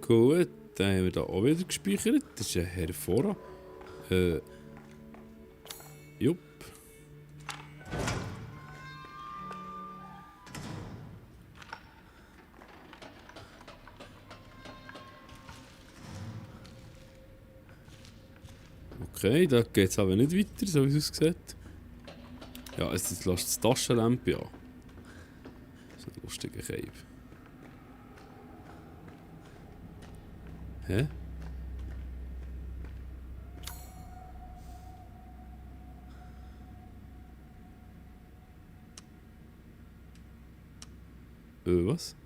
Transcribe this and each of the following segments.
Gut, dann haben wir da auch wieder gespeichert. Das ist ein hervorragend. Jupp. Okay, da geht es aber nicht weiter, so wie es aussieht. Ja, jetzt lässt das Taschenlampe an. Das ist ein lustiger Cape. Hä? Was?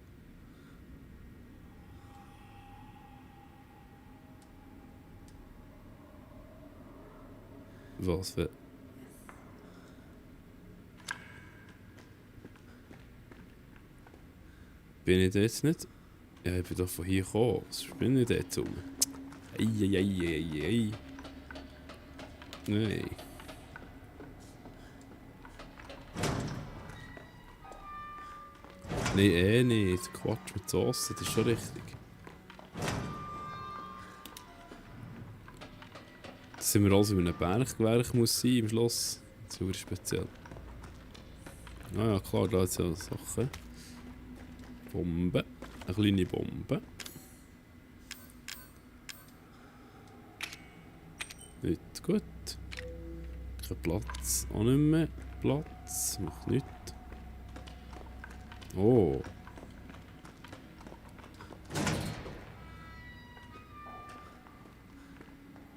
Was für... Bin ich da jetzt nicht? Ja, ich bin doch von hier gekommen. Was bin ich da jetzt rum? Ei. Nein. Nein, nicht. Quatsch mit Sauce, das ist schon richtig. Dass sind wir also in einem Bergwerk muss sein im Schloss. Super speziell. Ah ja, klar, da hat es ja Sachen. Bombe. Eine kleine Bombe. Nicht gut. Kein Platz. Auch nicht mehr. Platz. Macht nichts. Oh.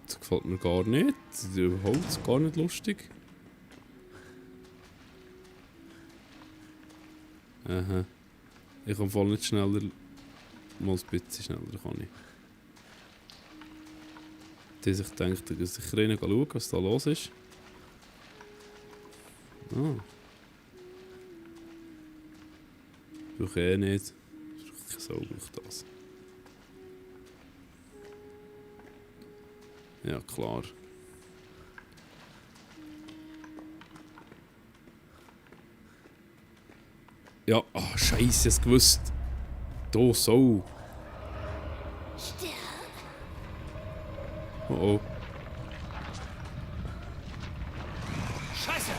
Das gefällt mir gar nicht. Das ist überhaupt gar nicht lustig. Aha. Ich kann voll nicht schneller. Mal ein bisschen schneller kann ich. Dass ich denke, ich gehe sicher rein schauen, was da los ist. Ah. Brauche ich nicht. Ich so brauche das. Ja, klar. Ja, ah, Scheiße, es gewusst. Da so. Oh oh. Scheiße!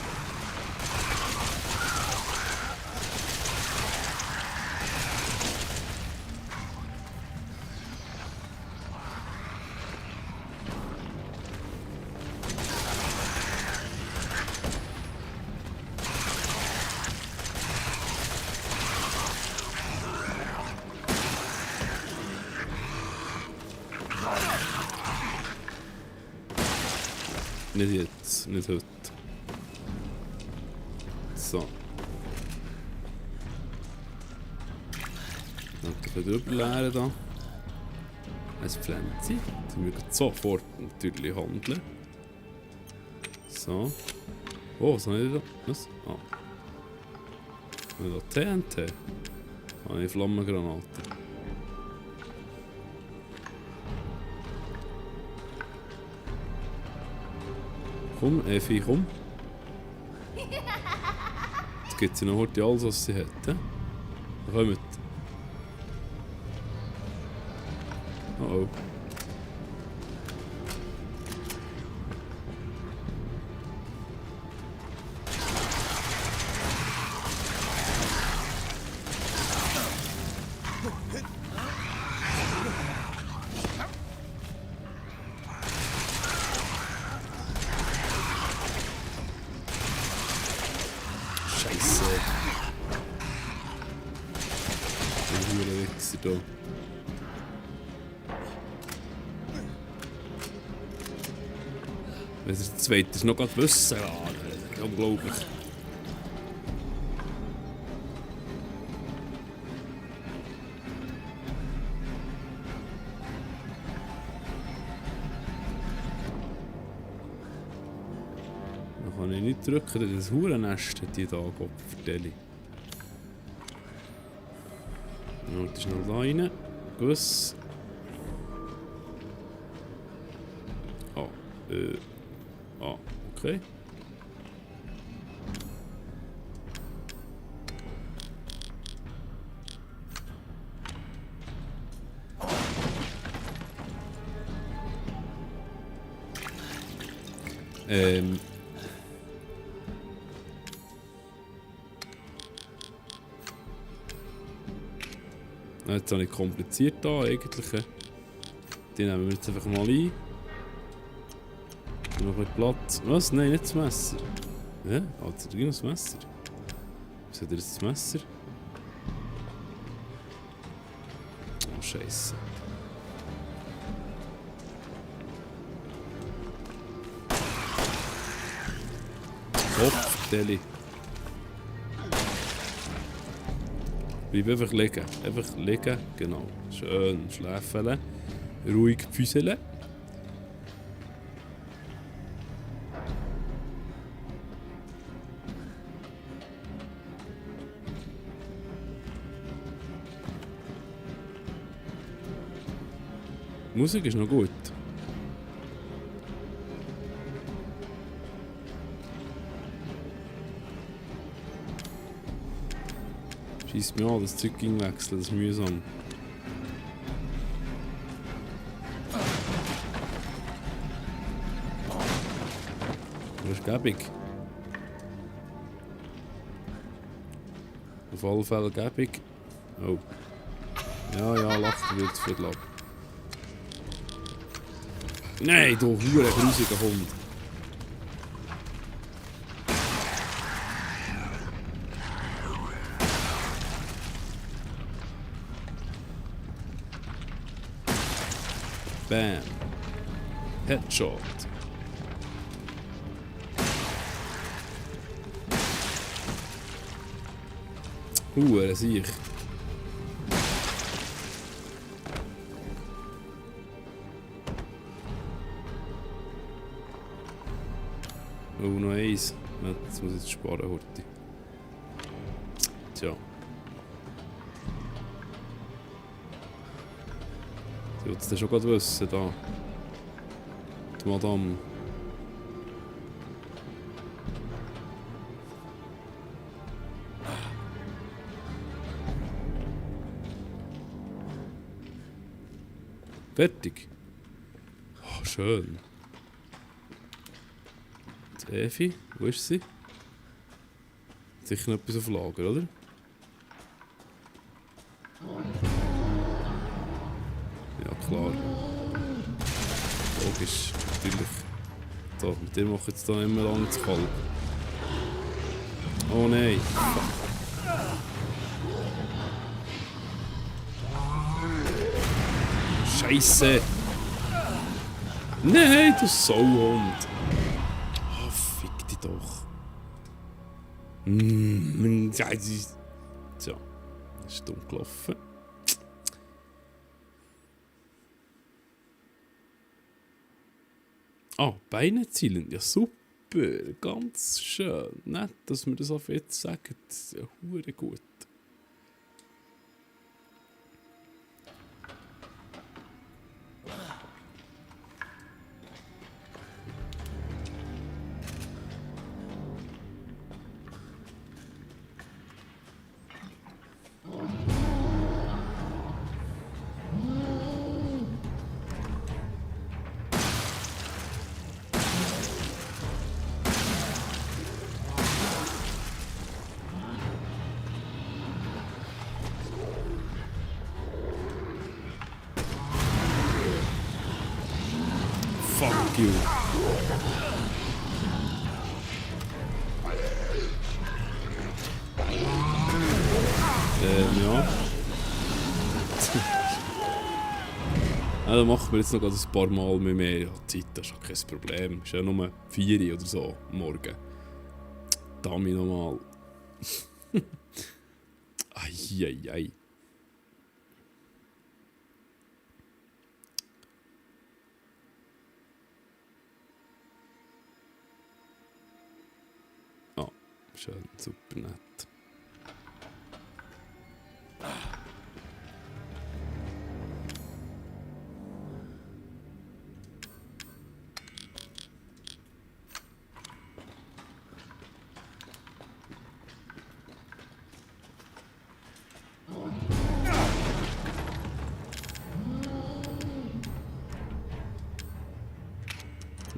Nicht jetzt, nicht heute. So. Dann drüber leeren da. Ein Pflänzchen. Dann müssen wir sofort natürlich handeln. So. Oh, was habe ich da? Was? Ah. Habe ich da TNT? Habe ich Flammengranate? Komm, Effi, komm. Jetzt gibt sie noch heute alles, was sie hat. Dann kommt. Oh oh. Scheiße. Der Wichser da. Wenn der zweite ist noch gerade wissen. Ja, unglaublich. Da kann ich nicht drücken, das Hurennest hat die da vertelle. Und schnell da rein. Guss. Ah, ah, okay. Ähm. Jetzt habe ich kompliziert da eigentlich. Die nehmen wir jetzt einfach mal ein. Noch ein bisschen Platz. Was? Nein, nicht das Messer. Ja, hat er noch das Messer? Was hat er jetzt das Messer? Oh, Scheiße. Kopf, Deli. Bleib einfach liegen. Einfach liegen, genau. Schön schläfeln. Ruhig füßeln. Die Musik ist noch gut. Schießt mir an, das Zeug ging wechseln, das ist mühsam. Das ist gäbig. Auf alle Fälle gäbig. Oh. Ja, lacht dir jetzt viel ab. Nein, du hure grusiger Hund. Bam. Headshot. Hure Sieg. Oh, noch eins. Jetzt muss ich jetzt sparen, Horti. Tja. Sie wird es dann schon gerade wissen, da. Die Madame. Fertig. Oh, schön. Die Evi, wo ist sie? Sicher noch etwas auf Lager, oder? Ja, klar. Logisch, natürlich. So, mit dem mache ich jetzt da immer lang zu kalt. Oh nein. Scheiße! Nein, du Sauhund! Oh, fick dich doch. Tja, das ist dumm gelaufen. Ah, Beine zielen, ja super, ganz schön. Nett, dass wir das auf jetzt sagen, das ist ja hure gut. Fuck you. Ja. Also machen wir jetzt noch ein paar Mal mehr. Ja, Zeit, das ist ja kein Problem. Ist ja nur 4 oder so am Morgen. Dami nochmal. Eieiei. Ah, schön, super nett.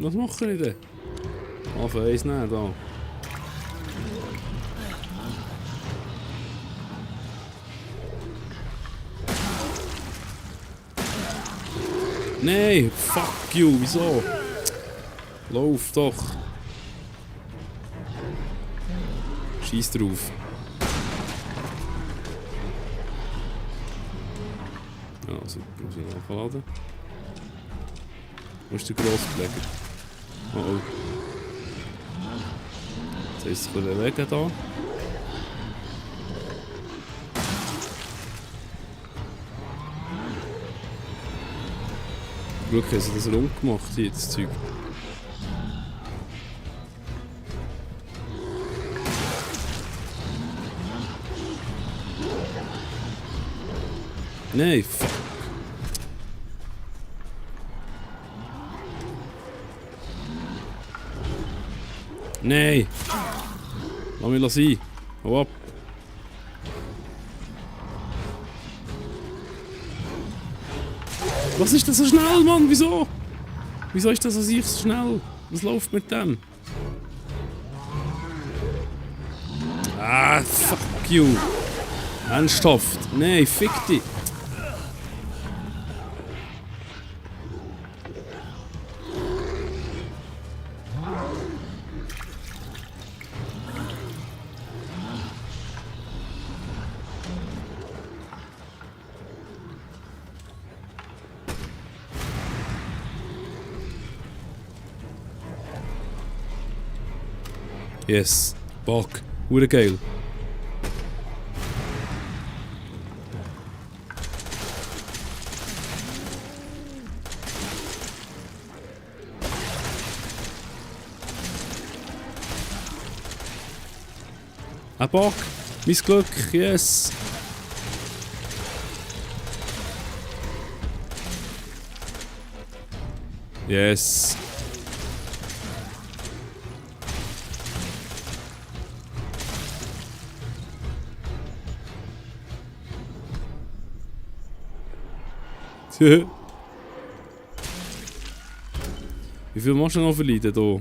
Was mache ich denn? Waffe 1 nehmen da. Nein, fuck you, wieso? Lauf doch. Scheiß drauf. Ja, super, muss ich nachladen. Wo ist der Grosspfleger? Oh oh. Jetzt heisst es ein bisschen bewegen da. Glück haben sie das rund gemacht hier, das Zeug. Nein, fuck. Nein! Lass mich sein. Hau ab. Was ist das so schnell, Mann? Wieso? Wieso ist das so schnell? Was läuft mit dem? Ah, fuck you. Ernsthaft. Nein, fick dich. Yes, Bock. Hure geil. Bock. Mein Glück, yes. Yes. Wie viel musst du noch verleiden hier?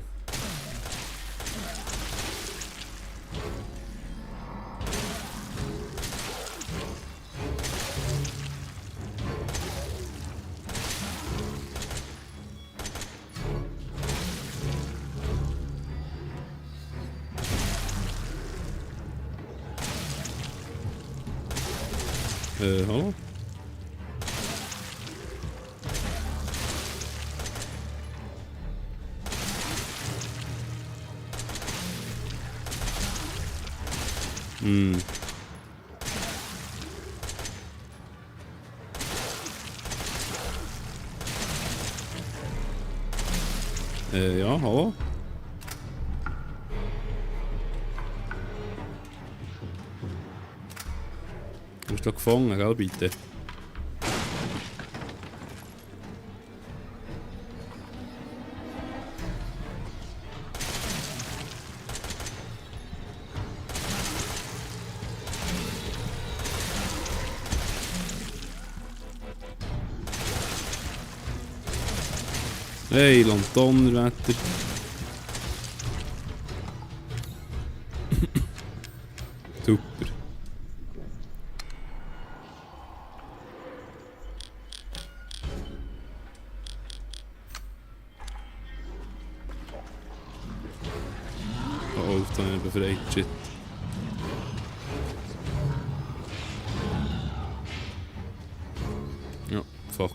Hallo? Hm. Ja, hallo? Du bist da gefangen, gell, bitte? Hey, Donnerwetter. Super. Oh, da habe ich befreit. Shit. Ja, fuck.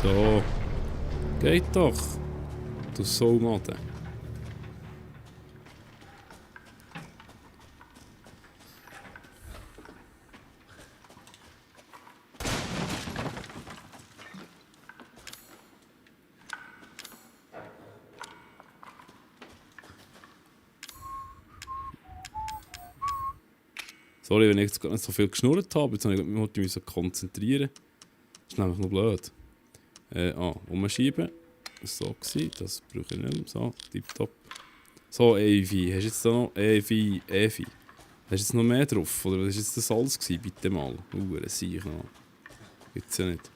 So. Geht doch. Du Soulmaden. Sorry, wenn ich jetzt gar nicht so viel geschnurrt habe, jetzt musste ich mich konzentrieren. Das ist nämlich noch blöd. Umschieben. Das war so, das brauche ich nicht mehr. So, tipptopp. So, Evi, hast du jetzt da noch... Evi. Hast du jetzt noch mehr drauf? Oder was war jetzt das alles gewesen? Bitte mal. Das sehe ich noch. Gibt's ja nicht.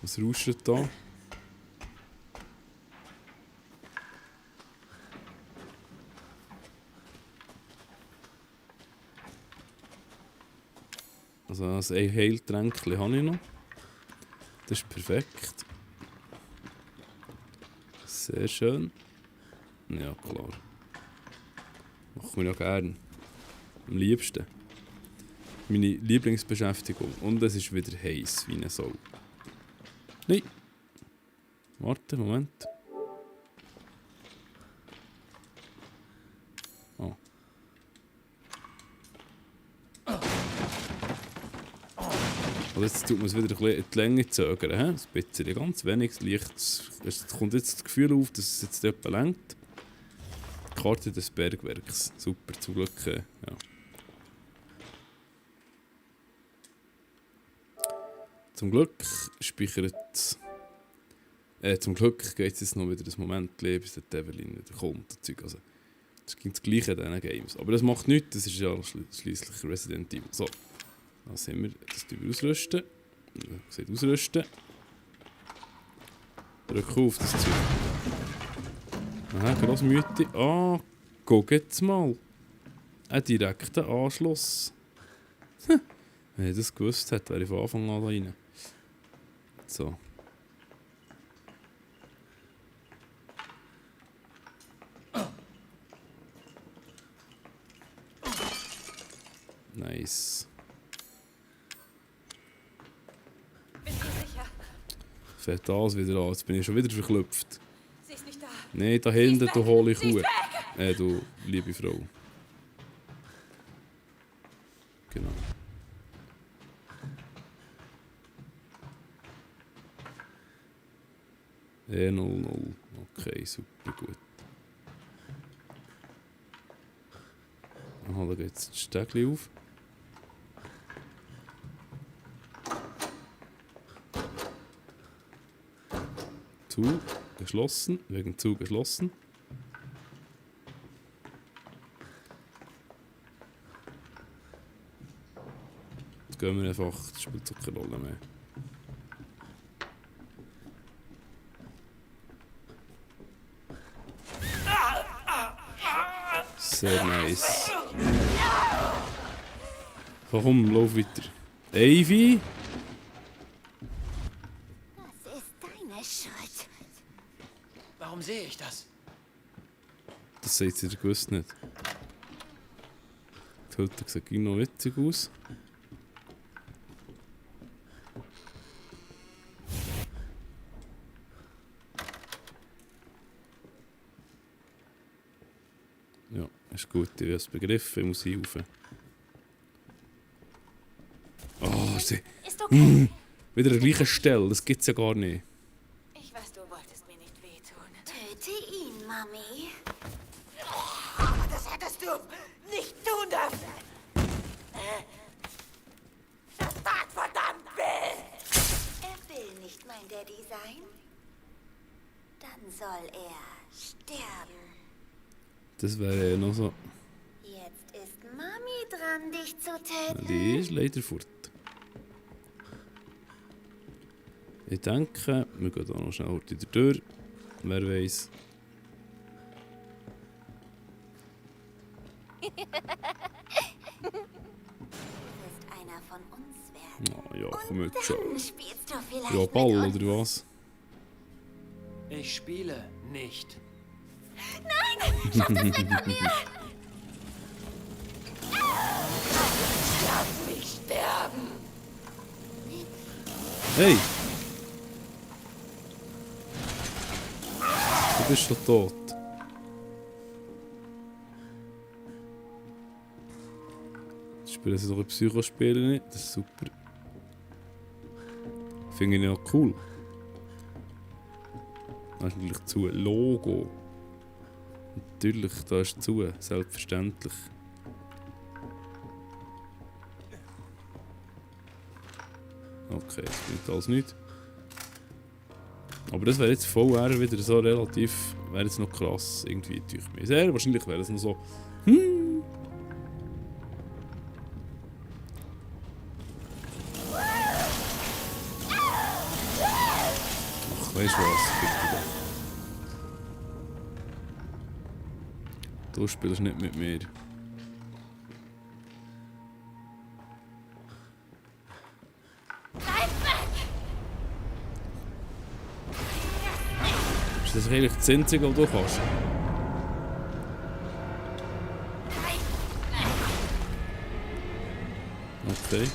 Was rauscht da? Also ein Heiltränkchen habe ich noch. Das ist perfekt. Sehr schön. Ja, klar. Machen wir ja gerne. Am liebsten. Meine Lieblingsbeschäftigung. Und es ist wieder heiß wie eine Sau. Nein. Warte, Moment. Oh. Und jetzt tut man es wieder ein bisschen in die Länge zögern. Ein bisschen, ganz wenig. Es kommt jetzt das Gefühl auf, dass es jetzt etwa lenkt. Die Karte des Bergwerks. Super, zum Glück. Ja. Zum Glück speichert. Zum Glück geht es jetzt noch wieder ein Moment, bis der Develin wieder kommt. Also, das ist das Gleiche in diesen Games. Aber das macht nichts, das ist ja schliesslich Resident Evil. So. Da sind wir, das wir ausrüsten. Sieht ausrüsten. Drück auf das Zeug. Aha, Grossmütti. Ah, guck jetzt mal. Ein direkter Anschluss. Wenn ich das gewusst hätte, wäre ich von Anfang an da rein. So. Nice. Fällt das wieder an. Jetzt bin ich schon wieder verklüpft. Sie ist nicht da. Nein, da hinten, du hohle Kuh. Du liebe Frau. Genau. E00. Okay, super gut. Aha, da geht jetzt das Stegli auf. Zu, geschlossen, wegen zu geschlossen. Jetzt gehen wir einfach, das spielt so keine Rolle mehr. Sehr nice. Warum? Lauf weiter. Evi? Das ist deine Schuld. Warum sehe ich das? Das sieht ihr gewusst nicht. Die Hütte sieht noch witzig aus. Ja, ist gut, ich habe es begriffen, ich muss hier rauf. Oh, sie... Ist okay. Wieder an der gleichen Stelle, das gibt's ja gar nicht. Ich weiß, du wolltest mir nicht wehtun. Töte ihn, Mami. Aber das hättest du nicht tun dürfen. Das tat verdammt weh. Er will nicht mein Daddy sein. Dann soll er sterben. Das wäre ja noch so... Jetzt ist Mami dran, dich zu töten. Die ist leider fort. Ich denke, wir gehen hier noch schnell in die Tür. Wer weiß. Du wirst einer von uns werden. Oh, ja, komm jetzt schon. Dann spielst du vielleicht Ja, mit Ball uns. oder was? Ich spiele nicht. Schaff das weg von mir! Hey! Du bist schon tot. Jetzt spielen sie doch ein Psychospiel nicht. Das ist super. Finde ich auch cool. Da ist natürlich zu. Logo. Natürlich, da ist zu. Selbstverständlich. Okay, das bringt alles nichts. Aber das wäre jetzt VR wieder so relativ. Wäre jetzt noch krass irgendwie durch mich. Sehr wahrscheinlich wäre es noch so. Ach, weißt du was? Bitte. Du spielst nicht mit mir. Ist das eigentlich das Einzige, was du kannst? Okay.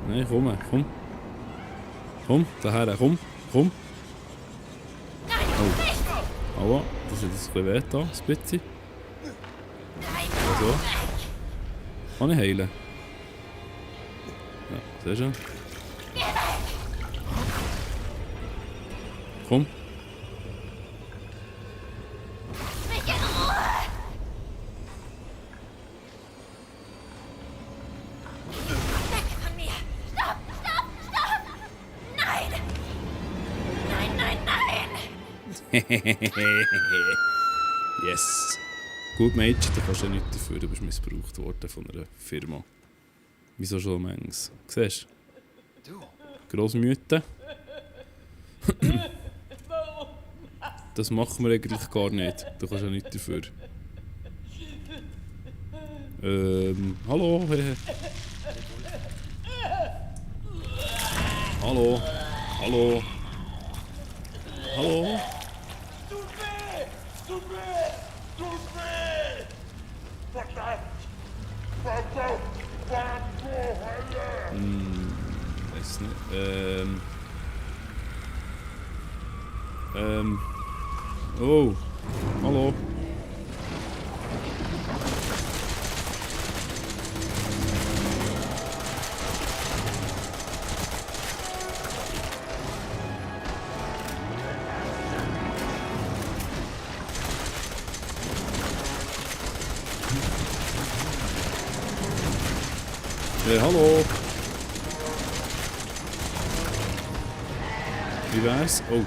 Nein, komm. Komm, daher, komm. Oh. Aber, das hat jetzt ein bisschen weh da, ein bisschen. Also. Kann ich heilen? Ja, sehr schön. Komm. Yes. Gut, Mädchen, da kannst du ja nichts dafür. Du bist missbraucht worden von einer Firma. Wieso schon manches? Siehst Du. du? Grossmütter. Das machen wir eigentlich gar nicht. Du kannst ja nichts dafür. Hallo. Hallo. Hallo. Hallo. Weiß nicht. Oh. Hallo. Hallo. Wie wär's? Oh.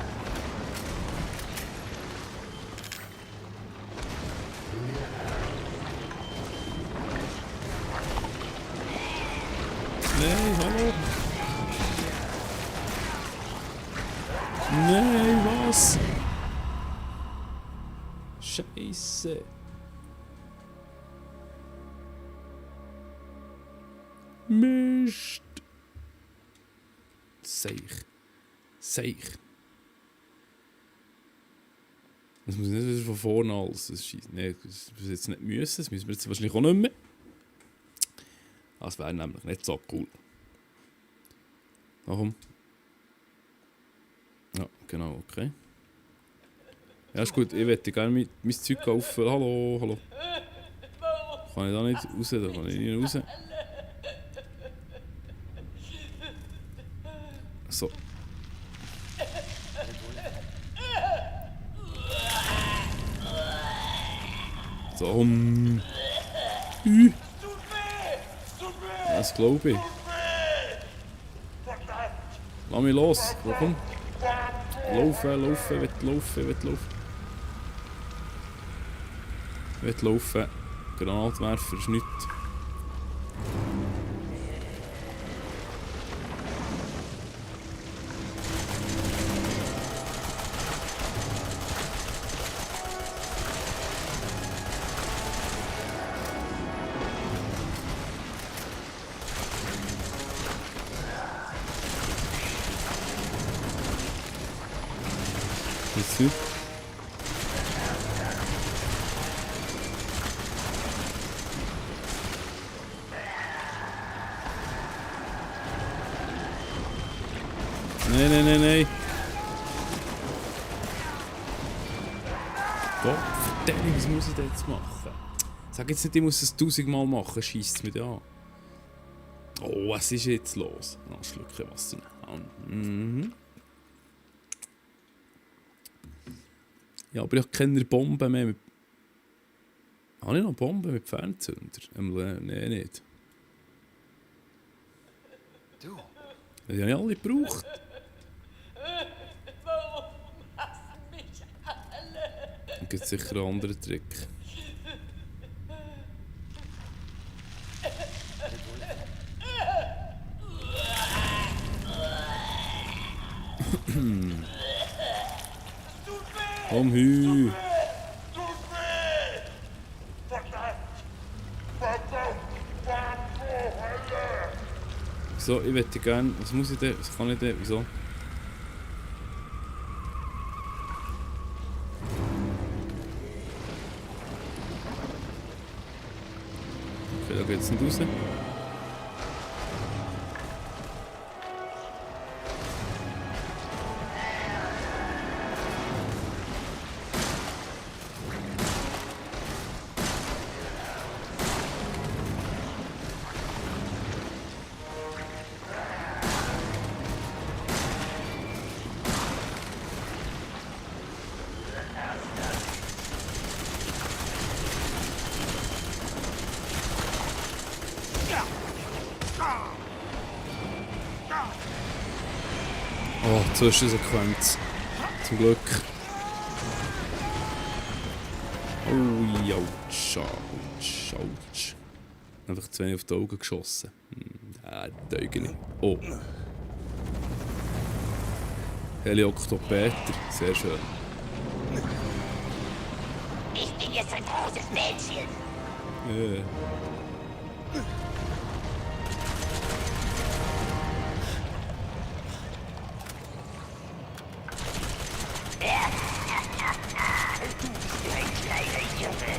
Nein, hallo. Nein, was? Scheiße. Mist. Seich. Das muss nicht wieder von vorne alles. Nein, das muss jetzt nicht müssen. Das müssen wir jetzt wahrscheinlich auch nicht mehr. Das wäre nämlich nicht so cool. Warum? Ja, genau, okay. Ja, ist gut. Ich möchte gerne mein Zeug auffüllen. Hallo. Kann ich da nicht raus? Da kann ich nicht raus. So. So. Das glaube ich. Lass mich los. Komm. Laufen. Ich will laufen. Granatwerfer ist nichts. Jetzt nicht. nein. Gott, verdammt, was muss ich denn jetzt machen? Sag jetzt nicht, ich muss es 1000-mal machen, scheisst es mich an. Oh, was ist jetzt los? Noch ein Schlückchen Wasser nehmen. Ja, aber ich habe keine Bomben mehr. Habe ich noch Bomben mit Fernzünder? Nein, nicht. Du, Die habe ich alle gebraucht. Warum hassen mich alle? Dann gibt es sicher einen anderen Trick. Komm, Hü. So, ich möchte gerne. Was muss ich denn? Was kann ich denn? Wieso? Okay, da geht's nicht raus. Oh, Zwischensequenz. Zum Glück. Oh, ouch. Einfach zu wenig auf die Augen geschossen. Die Augen nicht. Oh. Helioktopeter. Sehr schön. Ich bin jetzt ein großes Mädchen.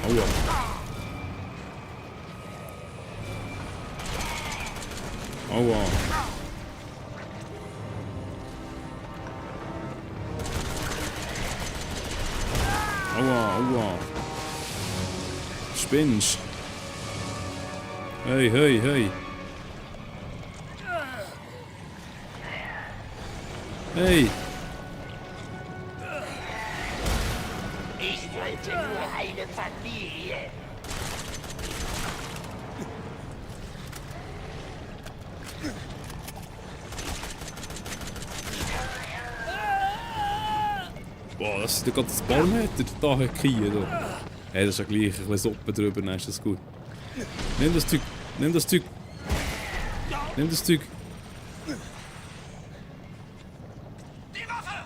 Aua. Aua. Aua. Spinnst. Hey. Hey. Ich wollte nur eine Familie. Boah, das ist ja gerade ein paar Meter da hier. Hey, das ist ja gleich. Ein bisschen Suppe drüber, dann ist das gut. Nimm das Zeug. Nimm das Zeug. Die Waffe!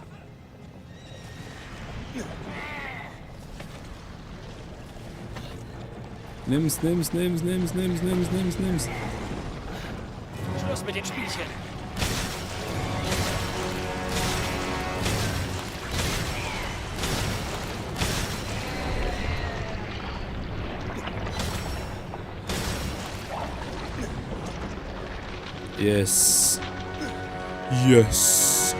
Nimm's. Schluss mit den Spielchen. Yes. Yes.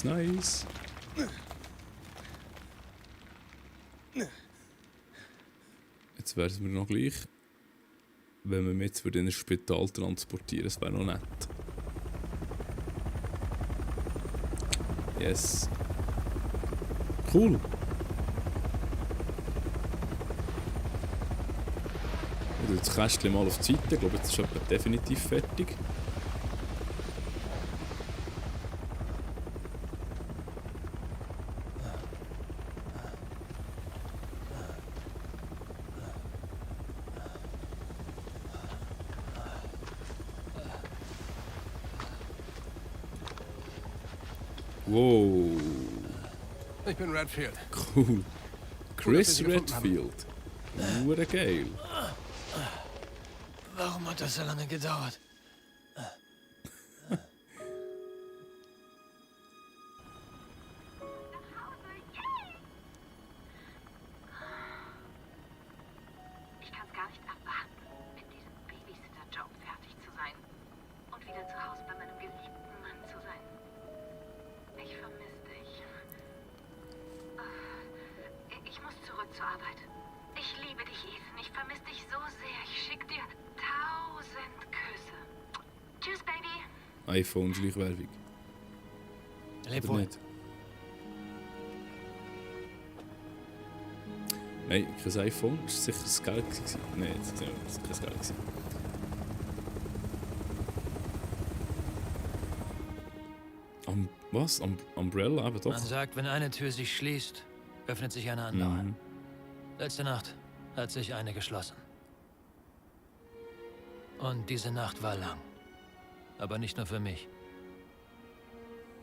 Nice. Jetzt wäre es mir noch gleich, wenn wir mich jetzt in ein Spital transportieren, das wäre noch nett. Yes. Cool. Ich tue das Kästchen mal auf die Seite. Ich glaube, jetzt ist etwa definitiv fertig. Wow. Ich bin Redfield. Cool. Chris Gut, dass wir sie gefunden Redfield. Hure geil. Warum hat das so lange gedauert? zur Arbeit. Ich liebe dich, Ethan. Ich vermisse dich so sehr. Ich schick dir 1000 Küsse. Tschüss, Baby. iPhone Schleichwerbung. Leb Oder wohl. nicht? Nein, kein iPhone. Das war sicher ein Galaxy. Nein, das war kein Galaxy. Was? Umbrella eben doch? Man sagt, wenn eine Tür sich schließt, öffnet sich eine andere. Mhm. Letzte Nacht hat sich eine geschlossen. Und diese Nacht war lang. Aber nicht nur für mich.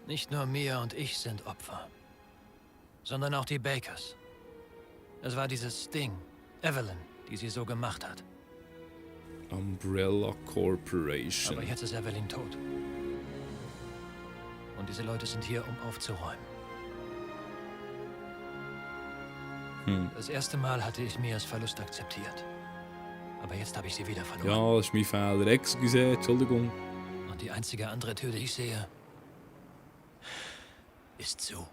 Nicht nur Mia und ich sind Opfer, sondern auch die Bakers. Es war dieses Ding, Evelyn, die sie so gemacht hat. Umbrella Corporation. Aber jetzt ist Evelyn tot. Und diese Leute sind hier, um aufzuräumen. Das erste Mal hatte ich Mias Verlust akzeptiert. Aber jetzt habe ich sie wieder verloren. Ja, das ist mein Fehler. Excuse, Entschuldigung. Und die einzige andere Tür, die ich sehe, ist zu.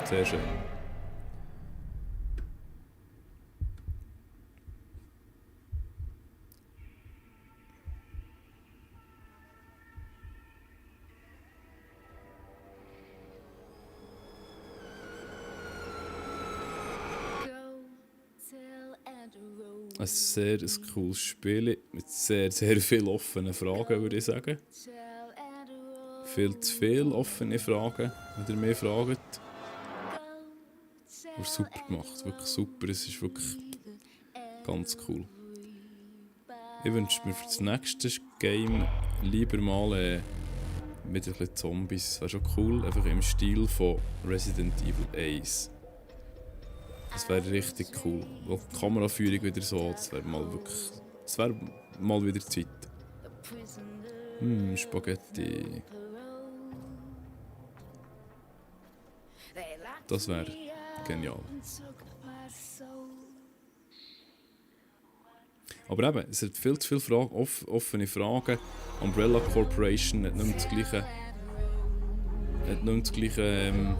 Sehr schön. Ein sehr cooles Spiel mit sehr vielen offenen Fragen, würde ich sagen. Viel zu viele offene Fragen, wenn ihr mehr fragt. Aber super gemacht, wirklich super. Es ist wirklich ganz cool. Ich wünsche mir für das nächste Game lieber mal mit ein bisschen Zombies. Das wäre schon cool, einfach im Stil von Resident Evil 1. Das wäre richtig cool. Weil die Kameraführung wieder so, das wäre mal wirklich. Das wäre mal wieder Zeit. Spaghetti. Das wäre genial. Aber eben, es hat viel zu viele offene Fragen. Umbrella Corporation hat nicht mehr das gleiche,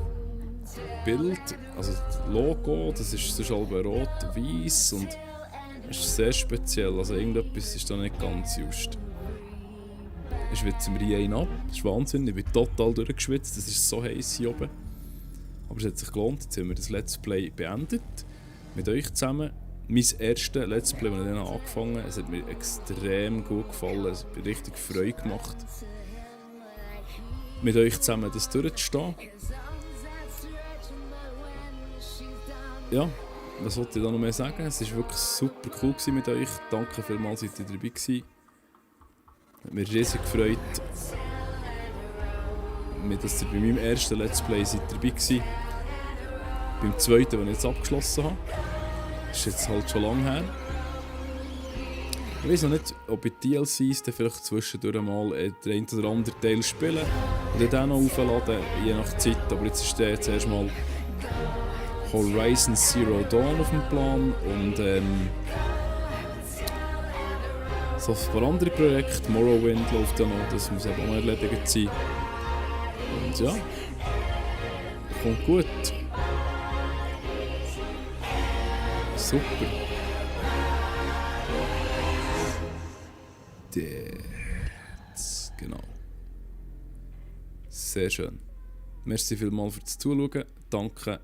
Bild, also das Logo, das ist sonst halb rot-weiß und es ist sehr speziell, also irgendetwas ist da nicht ganz just. Ich schwitze mir einen ab, das ist Wahnsinn, ich bin total durchgeschwitzt, es ist so heiß hier oben. Aber es hat sich gelohnt, jetzt haben wir das Let's Play beendet, mit euch zusammen. Mein erstes Let's Play, das ich dann angefangen habe, es hat mir extrem gut gefallen, es hat mir richtig Freude gemacht, mit euch zusammen das durchzustehen. Ja, was wollte ich da noch mehr sagen? Es war wirklich super cool mit euch. Danke vielmals, seid ihr dabei gewesen. Hat mich riesig gefreut, dass ihr bei meinem ersten Let's Play seid dabei gewesen. Beim zweiten, den ich jetzt abgeschlossen habe. Das ist jetzt halt schon lange her. Ich weiß noch nicht, ob ich DLCs dann vielleicht zwischendurch mal den einen oder anderen Teil spielen oder den noch aufladen, je nach Zeit. Aber jetzt ist der jetzt erstmal Horizon Zero Dawn auf dem Plan und so ein paar andere Projekte. Morrowind läuft ja noch, das muss eben auch noch erledigt sein. Und ja, kommt gut. Super. Jetzt, genau. Sehr schön. Merci vielmals fürs Zuschauen. Danke.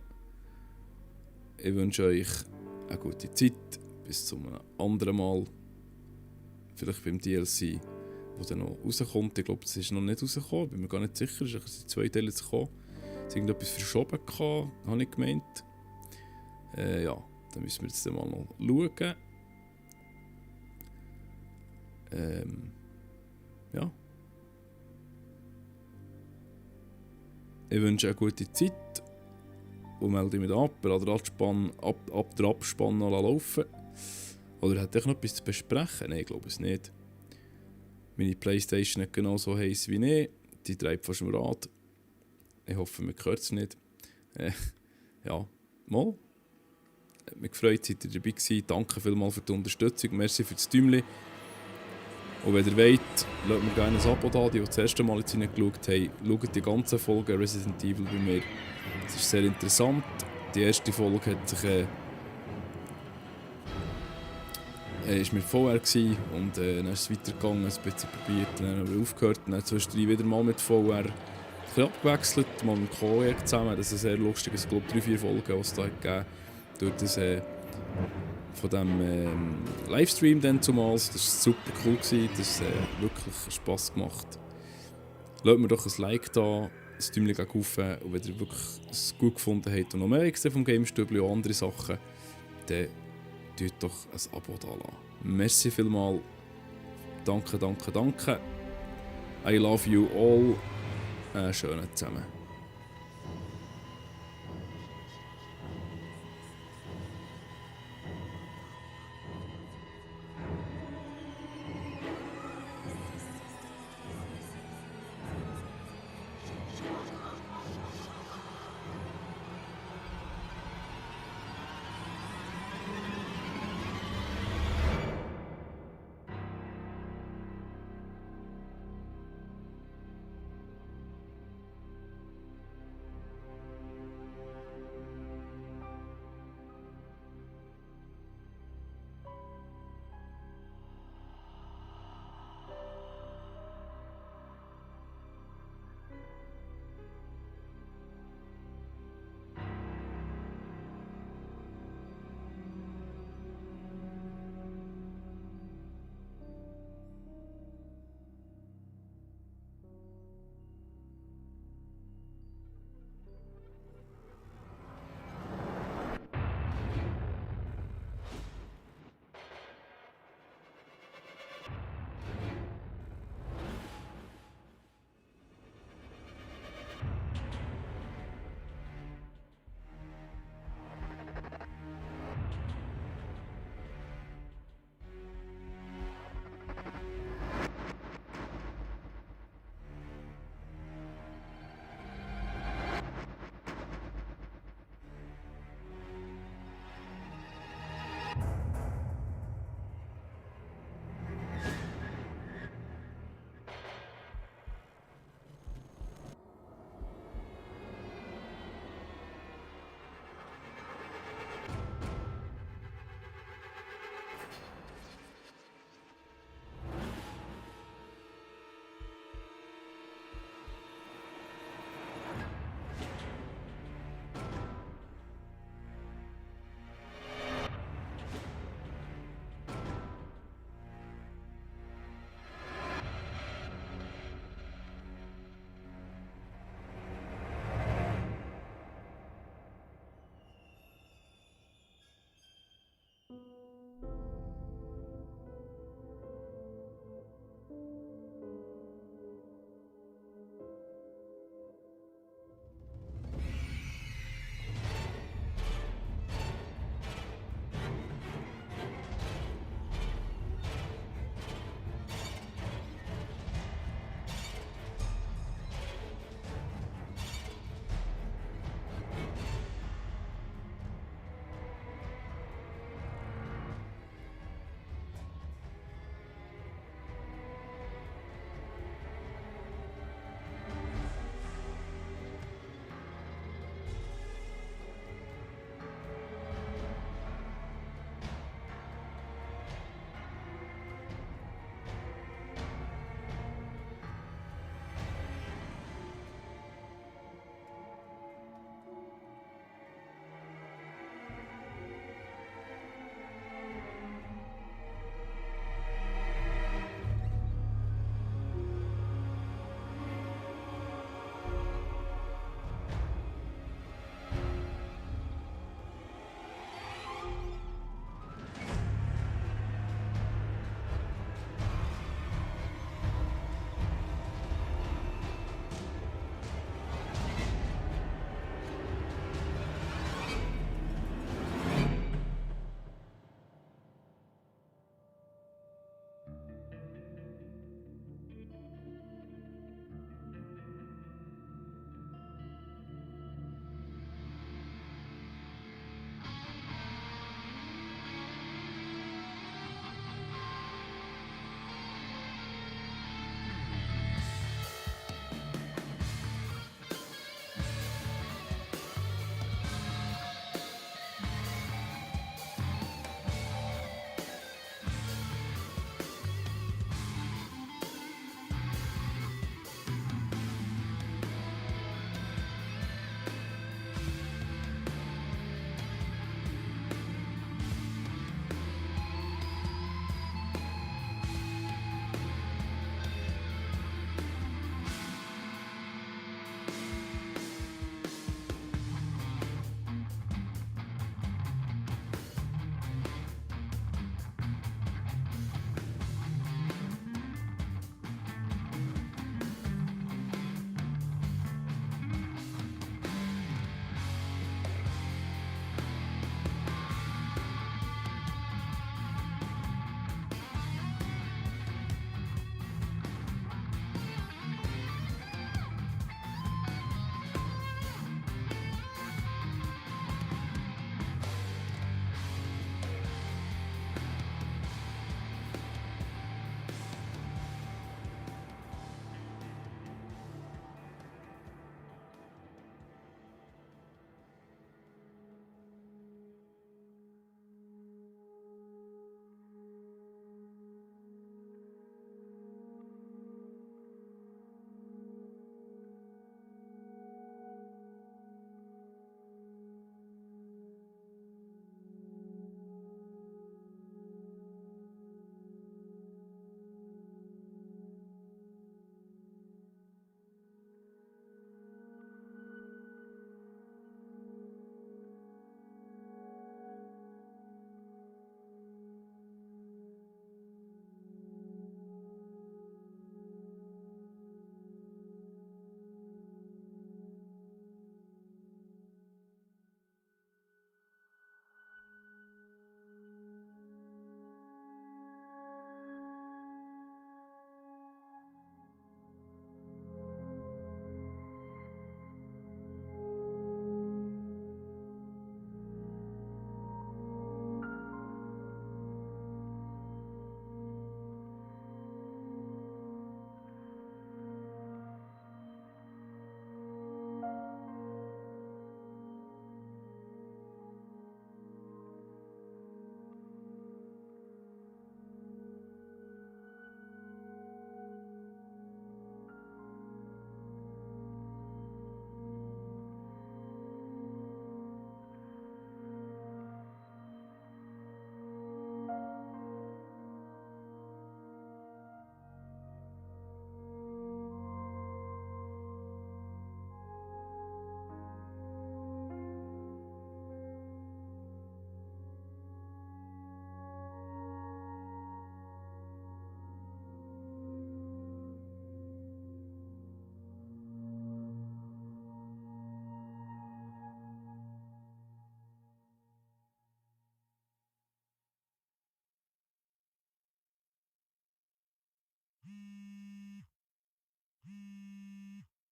Ich wünsche euch eine gute Zeit. Bis zum anderen Mal. Vielleicht beim DLC, der dann noch rauskommt. Ich glaube, es ist noch nicht rausgekommen. Bin mir gar nicht sicher. Es sind 2 Teile zu kommen. Es ist irgendetwas verschoben, habe ich gemeint. Ja, dann müssen wir jetzt mal noch schauen. Ja. Ich wünsche eine gute Zeit. Und melde mich ab, ab der Abspann noch laufen. Oder hat ich noch etwas zu besprechen? Nein, ich glaube es nicht. Meine Playstation ist genauso heiß wie ich. Die treibt fast im Rad. Ich hoffe, man hört es nicht. Ja, mal. Hat mich gefreut, seid ihr dabei gewesen. Danke vielmals für die Unterstützung. Merci für das Däumchen. Und wenn ihr wollt, lasst mir gerne ein Abo da, die das erste Mal jetzt reingeschaut haben. Schaut die ganze Folge Resident Evil bei mir. Es ist sehr interessant. Die erste Folge hat sich, ist mit VR gewesen, und dann ist es weitergegangen, ein bisschen probiert, dann haben wir aufgehört und dann zwischendurch wieder mal mit VR ein bisschen abgewechselt, mal mit dem Kollegen zusammen. Das ist sehr lustig, es gibt 3-4 Folgen, die es da gegeben durch das, von diesem Livestream dann zumals. Das war super cool gewesen, das hat wirklich Spass gemacht. Lasst mir doch ein Like da, ein Däumchen rauf, und wenn ihr wirklich es gut gefunden habt und noch mehr vom Gamestübli und andere Sachen, dann tut doch ein Abo da lassen. Merci vielmals. Danke, danke, danke. I love you all. Schönen zusammen.